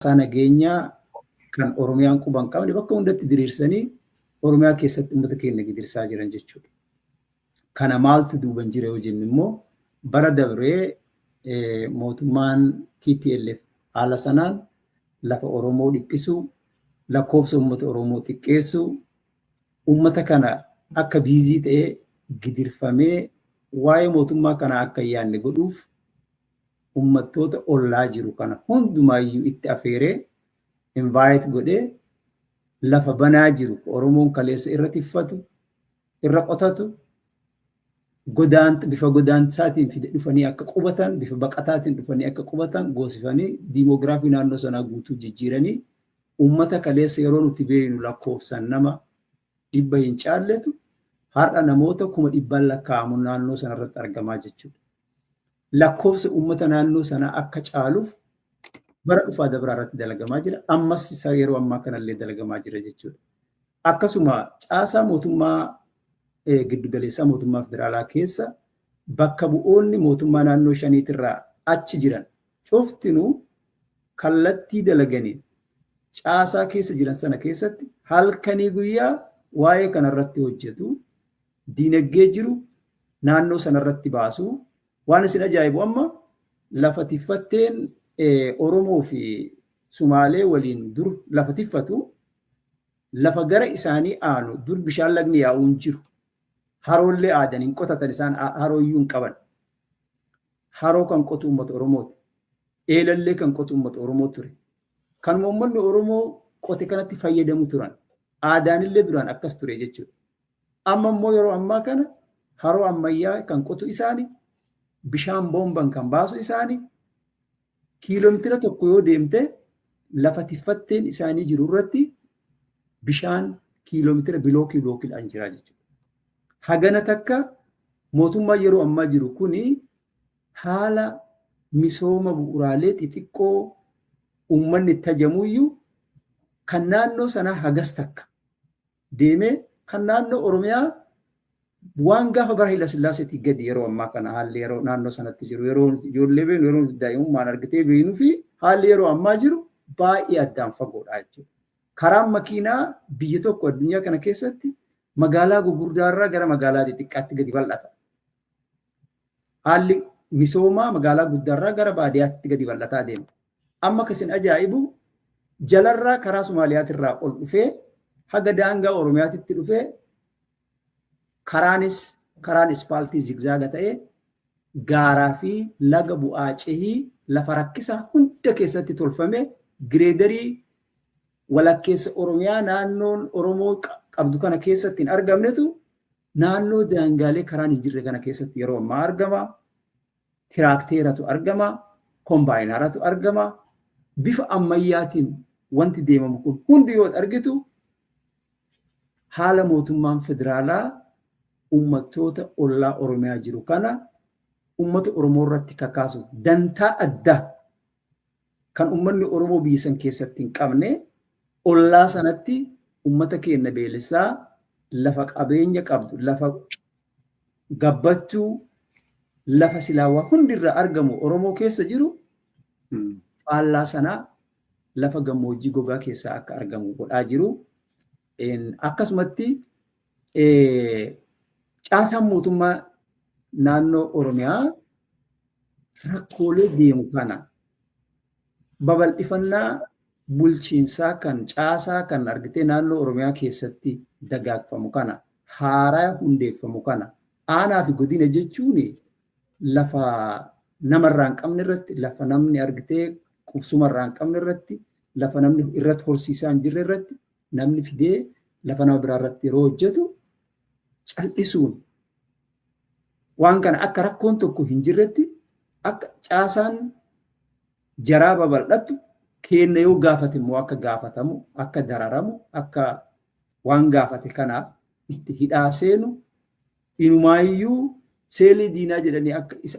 Nageenyaa kan Oromiyaan quba hin qabne bakka hundatti diriirsanii Oromiyaa keessatti uummata keenya gidirsaa jiran jechuudha. Kana maaltu duuban jira yoo jenne immoo, bara dabree mootummaan TPLF haala sanaan lafa Oromoo dhiphisuu, lakkoofsa uummata Oromoo xiqqeessuu, uummata kana akka busy ta'ee gidirfamee waa'ee mootummaa kanaa akka hin yaadne godhuuf, uummattoota ollaa jiru kana hundumaayyuu itti afeeree, invite godhee, lafa banaa jiru Oromoon kaleessa irra tiffatu, irra qotatu, bifa godaansaatiin fide dhufanii akka qubatan, bifa baqataatiin dhufanii akka qubatan goosifanii, demography naannoo sanaa guutuu jijjiiranii, uummata kaleessa yeroo nuti beeknu lakkoofsan nama 100 hin caalletu har'a namoota 100,000 lakkaa'amu naannoo sanarratti argamaa jechuudha. Lakkoofsa uummata naannoo sanaa akka caaluuf bara dhufaa dabraa irratti dalagamaa jira. Ammas isa yeroo ammaa kanallee dalagamaa jira jechuudha. Akkasuma caasaa mootummaa giddugaleessaa mootummaa federaalaa keessa bakka bu'oonni mootummaa naannoo shaniitirraa achi jiran cuftinuu kallattii dalaganiin caasaa keessa jiran sana keessatti halkanii guyyaa waa'ee kanarratti hojjetu, diinagdee jiru naannoo sanarratti baasu. Waan isin ajaa'ibu, amma lafa tiffatteen Oromoo fi Sumaalee waliin dur lafa tiffatu, lafa gara isaanii aanu dur bishaan lagni yaa'uu hin jiru. Haroollee aadan hin qotatan, isaan harooyyuu hin qaban. Haroo kan qotu uummata Oromooti. Eelallee kan qotu uummata Oromoo ture. Kanuma uummanni Oromoo qote kanatti fayyadamu turan. Aadaanillee duraan akkas ture jechuudha. Amma immoo yeroo ammaa kana haroo ammayyaa kan qotu isaani, bishaan boomban kan baasu isaani, kiiloomeetira 1 yoo deemte lafa tiffatteen isaanii jiru irratti bishaan kiiloomeetira bilookii bilookiidhaan jira jechuudha. Hagana takka mootummaa yeroo ammaa jiru kuni haala misooma bu'uuraalee xixiqqoo uummanni itti hajamuyyuu kan naannoo sanaa hagas takka deemee, kan naannoo Oromiyaa waan gaafa bara Hayila Sillaaseetii gadi. Yeroo ammaa kana haalli yeroo naannoo sanatti jiru, yeroo ijoollee beeknu, yeroo daa'imummaan argitee beeknuu fi haalli yeroo ammaa jiru baay'ee addaan fagoodha jechuudha. Karaan makiinaa biyya tokko addunyaa kana keessatti magaalaa gurguddaarraa gara magaalaa xixiqqaatti gadi bal'ata. Haalli misoomaa magaalaa guddaarraa gara baadiyyaatti gadi bal'ataa deema. Amma kan ajaa'ibu, jalarraa karaa Soomaaliyaatirraa ol dhufee haga daangaa Oromiyaatitti dhufee, karaanis karaan ispaaltii zigzag ta'ee gaaraa fi laga bu'aa cehii lafa rakkisaa hunda keessatti tolfame, gireedarii walakkeessa Oromiyaa naannoon Oromoo qabdu kana keessatti hin argamnetu naannoo daangaalee karaan hin jirre kana keessatti yeroo ammaa argama. Tiraakteeratu argama. Kombaayinaaratu argama. Bifa ammayyaatiin wanti deemamu kun hundi yoo argitu, haala mootummaan federaalaa uummattoota ollaa Oromiyaa jiru kana uummata Oromoo irratti kakaasu, dantaa addaa kan uummanni Oromoo biyya san keessatti hin qabne ollaa sanatti uummata keenya beelessaa, lafa qabeenya qabdu, lafa gabbachuu, lafa silaawaa hundirraa argamu Oromoo keessa jiru, faallaa sanaa lafa gammoojjii gogaa keessaa akka argamu godhaa jiru. Akkasumatti caasaan mootummaa naannoo Oromiyaa rakkoolee deemu kana, babal'ifannaa bulchiinsaa kan caasaa kan argitee naannoo Oromiyaa keessatti dagaagfamu kana, haaraa hundeeffamu kana, aanaa fi godina jechuun lafa namarraa hin qabne irratti, lafa namni argitee qubsumarraa hin qabne irratti, lafa namni irratti horsiisaa hin jirre irratti namni fidee lafa nama biraa irratti yeroo hojjetu, cal'isuun waan kana akka rakkoon tokko hin jirretti, akka caasaan jaraa babal'attu, kenna yoo gaafate immoo akka gaafatamu, akka dararamu, akka waan gaafate kanaaf itti hidhaa seenu, inumaayyuu seelii diinaa jedhanii akka isa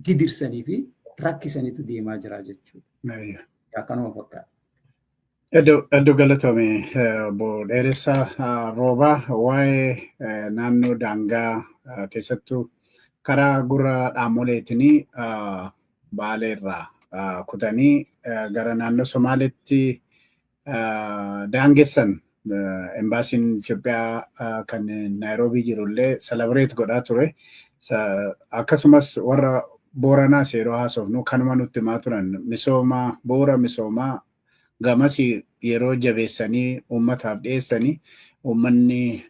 gidirsanii fi rakkisanitu deemaa jira jechuudha. Akkanuma fakkaata. Hedduu galatoome, obbo Dheeressaa Roobaa. Waa'ee naannoo daangaa, keessattuu karaa gurra dhaamoleetiin Baalee irraa kutanii gara naannoo Somaaleetti daangessan embaasiin Itoophiyaa kan Naayiroobii jirullee celebrate godhaa ture. Akkasumas warra Booranaas yeroo haasofnu kanuma nutti himaa turan, misooma bu'uura misoomaa gamas yeroo jabeessanii uummataaf dhiyeessanii uummanni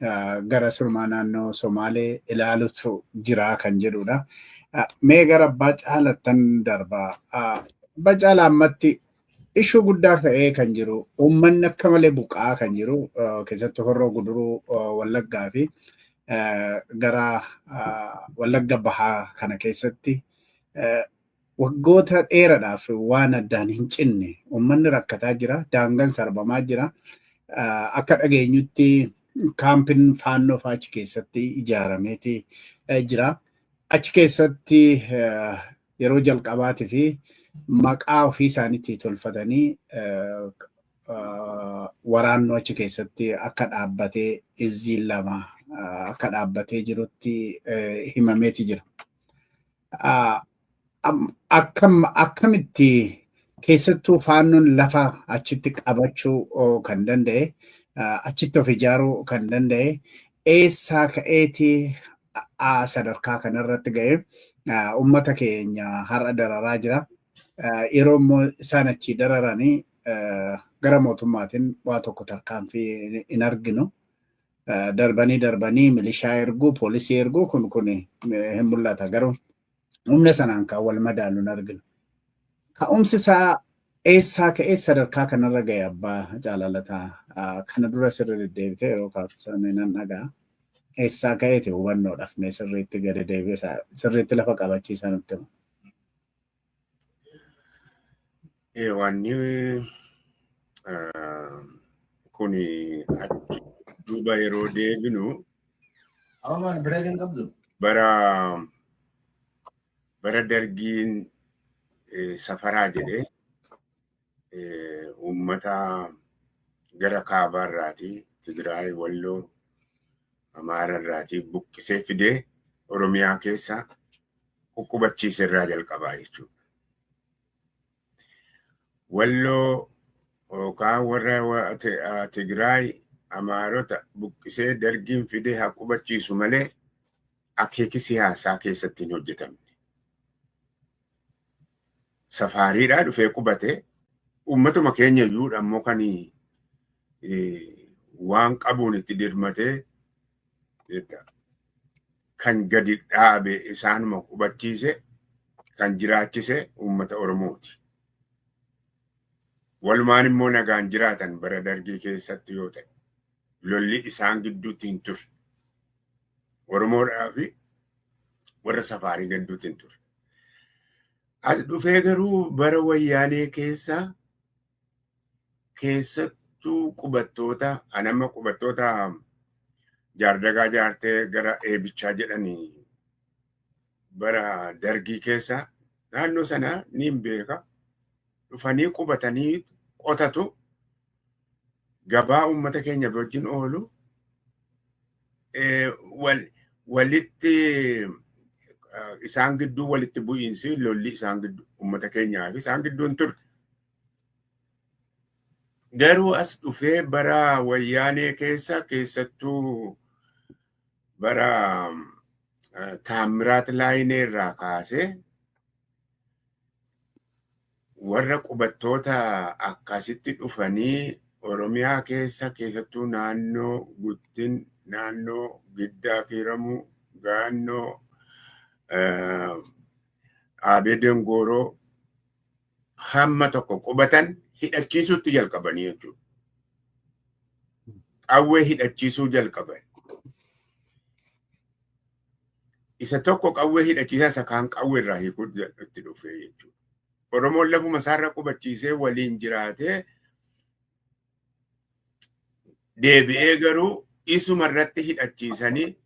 gara sirmaa naannoo Somaalee ilaalutu jira kan jedhudha. Mee gara Abbaa Caalattan darbaa. Abbaa Caalaa, ammatti issue guddaa ta'ee kan jiru, uummanni akka malee buqqa'aa kan jiru, keessattuu Horroo Guduruu Wallaggaa fi gara Wallagga Bahaa kana keessatti waggoota dheeraadhaaf waan addaan hin cinne uummanni rakkataa jira, daangaan sarbamaa jira. Akka dhageenyutti kaampiin Faannoo fa'aa achi keessatti ijaarameeti jira. Achi keessatti yeroo jalqabaatii fi maqaa ofii isaaniitti tolfatanii waraannoo achi keessatti akka dhaabbatee, izziin lama akka dhaabbatee jirutti himameeti jira. Akkamitti keessattuu Faannoon lafa achitti qabachuu kan danda'e, achitti of ijaaruu kan danda'e, eessaa ka'eeti sadarkaa kanarratti ga'e uummata keenya har'a dararaa jira? Yeroo immoo isaan achii dararanii gara mootummaatiin waa tokko tarkaanfii hin arginu. Darbanii darbanii milishaa erguu, poolisii erguu kun hin mul'ata. Garuu humna sanaan kan wal madaalu hin arginu. Ka'umsi isaa eessaa ka'ee sadarkaa kanarra ga'e, Abbaa Jaalalataa? Kana dura sirri deddeebitee yeroo kaafsan nan dhagaa. Eessaa ka'eeti hubannoodhaaf mee sirriitti gadi deebisaa, sirriitti lafa qabachiisaa nutti hima. Wanni kun achi duuba yeroo deebinu bara Dargiin safaraa jedhee uummata gara kaabaarraatii, Tigraay, Walloo, Amaararraatii buqqisee fidee Oromiyaa keessa qubbachiise irraa jalqabaa jechuudha. Walloo yookaan warra Tigraay, Amaarota buqqisee Dargiin fidee haa qubachiisu malee akeeki siyaasaa keessatti hin hojjetamne. Safaariidhaa dhufee qubate, uummatuma keenya iyyuudha immoo kan waan qabuun itti dirmatee kan gadi dhaabe, isaanuma qubachiise, kan jiraachise uummata Oromooti. Walumaan immoo nagaan jiraatan bara Dargii keessatti yoo ta'e, lolli isaan gidduutti hin turre. Oromoodhaa fi warra safaarii gidduutti hin turre. As dhufee garuu bara Wayyaanee keessa keessattuu qubattoota anama qubattoota Jaardagaa Jaartee gara Eebichaa jedhanii bara Dargii keessa naannoo sana ni beeka. Dhufanii qubatanii qotatu, gabaa uummata keenya wajjin oolu, walitti isaan gidduu walitti bu'iinsi, lolli isaan gidduu, uummata keenyaa fi isaan gidduu hin turre. Garuu as dhufee bara Wayyaanee keessa, keessattuu bara Taammiraat Laayinee irraa kaasee, warra qubattoota akkasitti dhufanii Oromiyaa keessa, keessattuu naannoo Guttin, naannoo Giddaa Kiiramuu, naannoo Aabee Dengooroo hamma tokko qubatan hidhachiisuutti jalqabanii jechuudha. Qawwee hidhachiisuu jalqaban. Isa tokko qawwee hidhachiisaa, isa kaan qawwee irraa hiikuu itti dhufee jechuudha. Oromoon lafuma isaarra qubachiisee waliin jiraatee deebi'ee garuu isuma irratti hidhachiisanii,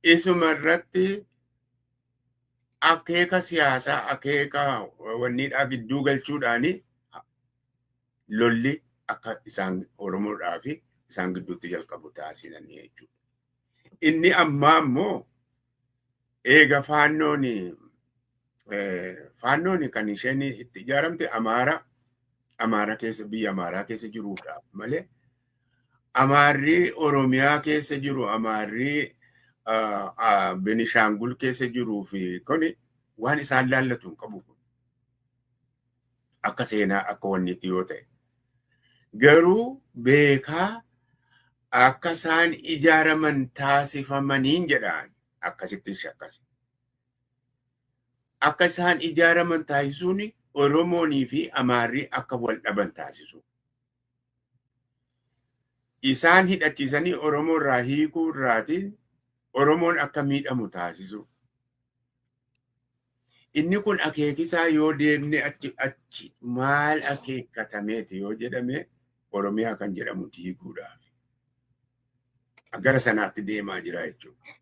isuma irratti akeeka siyaasaa, akeeka wanniidhaa gidduu galchuudhaani lolli akka isaan Oromoodhaa fi isaan gidduutti jalqabu taasisanii jechuudha. Inni ammaa immoo eega Faannoon kan isheen itti ijaaramte Amaara Amaara keessa, biyya Amaaraa keessa jiruudhaaf malee, Amaarri Oromiyaa keessa jiru, Amaarri Benishaangul keessa jiruu fi kuni waan isaan laallatu hin qabu. Akka seenaa, akka wanniitti yoo ta'e. Garuu beekaa akka isaan ijaaraman taasifamaniin jedhaan akkasitti shakkasi. Akka isaan ijaaraman taasisuun Oromoonii fi Amaarri akka wal dhaban taasisu. Isaan hidhachiisanii Oromoo irraa hiikuu irraatiin Oromoon akka miidhamu taasisu. Inni kun akeekisaa yoo deemne, achi achi maal akeekkatameeti yoo jedhame, Oromiyaa kan jedhamu diiguudhaaf. Gara sanaatti deemaa jira jechuudha.